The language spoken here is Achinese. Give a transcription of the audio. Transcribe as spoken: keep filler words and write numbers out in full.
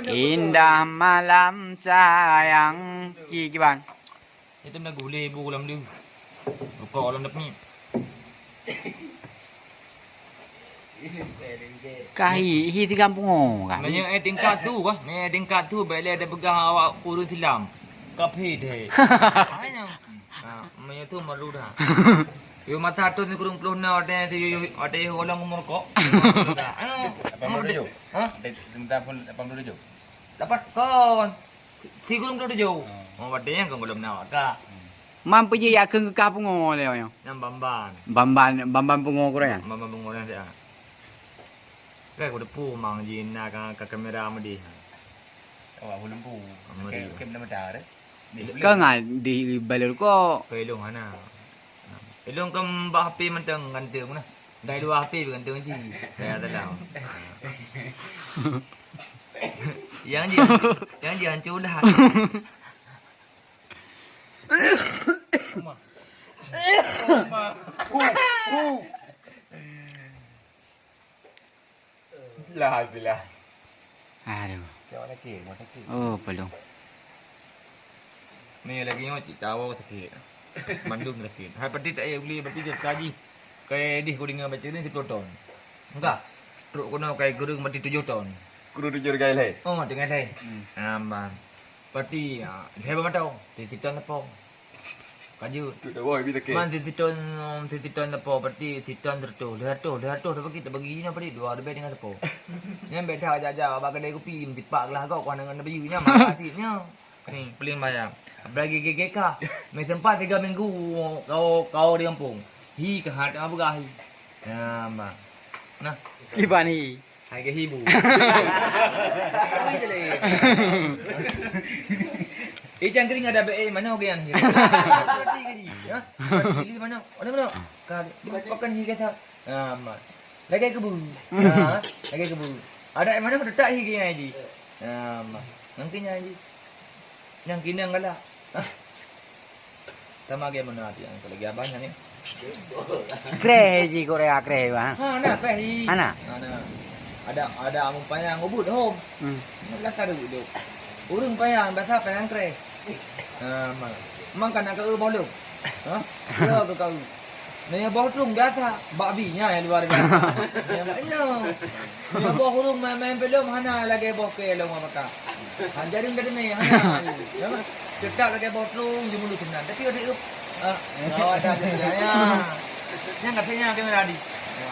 Indah malam sayang. Ki kiban. Itu nak gulai bu lam dia. Buka lam depan ni. Kah hi, hi tiga pungo kah? Meunyoe eh tingkat tu kah? Meunyoe eh tingkat tu, bèk lé tapeugah awak ureueng Islam. Kafé deh. Hanya. Ha, meunyoe tu malu dah. Yo mata tu ni kurung puluh na watèe tu yo, yo, watèe yo golong umur kok. Ayo, lapan puluh tujuh. Ha? Sebentar pun lapan puluh tujuh. Dapat kon. Si kurung puluh tujuh. Oh, watèe nyan kon golom na awak ka. Man peujeuet yak keu kah pungo lé nyoe. Nyang bamban. Bamban, bamban pungo kurang nyan. Bamban pungo nyan siat. Kai ku depu mang jih na ka, ka kamera meudeh. Awak ulôn pu. Meudeh. Oke, oke, benar-benar. Ka ngai di balon ko. Ka ilong hana. Ilong kan bak H P mantong ganteng nah. Dari luar H P ganteng ji. Saya dalam. Yang ji, yang ji hancur dah. Lah, lah. Aduh. Tengok lagi, tengok lagi. Oh, pelong. Ni lagi nyoe cit tawa sakit. Mandum sakit. Hai pati tak payah beli berarti dia kaji. Kai dih ku dengar baca ni sepuluh ton. Enggak. Truk kono kai kurung berarti tujuh ton. Kurung tujuh dengan lain. Oh, dengan lain. Hmm. Aman. Berarti, ah, saya berapa ton? Tiga ton apa? Kajut. Tu dah boy, bita ke. Man siti ton, siti ton lepo peti, siti ton seratus, dua ratus, dua ratus dah bagi, dah bagi ina peti, dua ribèe dengan lepo. Nyan beda aja-aja bak kedai kopi, meusipak gelah gok, kuah dengan W nya, mahal atik nya. Ni, paling bayar. Apalagi G G K. Meh sempat tiga minggu kau, kau di kampung. Hi, ke hat tengah peugah hi. Nah, ma. Nah. Kiban hi. Hai ke hibu. Ui, tadi. Eh, cangkring ada be, eh, mana orang yang hibu? Berarti ke ni? Ha? Berarti mana? Mana, mana? Ka, pakan hi kata. Ha, ma. Lagi kebu. Ha, lagi kebu. Ada yang mana? Detak hi ke yang ji. Ha, ma. Nangkin yang ji. Nyang kineng galak. Sama ge meunan ati nyang lagi abang nyan ni. Kreh ji Korea kreh, bang. Ha, na kreh ji. Ana. Ha, na. Ada, ada amun panyang ubut hom. Hmm. Biasa ada ubut. Ureueng panyang biasa panyang kreh. Ha, ma. Mang kana ka boh lom. Ha? Ya ke kau. Nanya boh trung biasa, bak bi nya yang luar biasa. Yang tak nyo. Nanya boh ureueng main-main filem hana lagi boh ke lom apa ka. Ha, jadi dari ni hana. Ya, ma. Tetap lagi boh trung jumulu senang. Tapi ada, ah, ada, ada, ya. Yang katanya kamera di. Ya.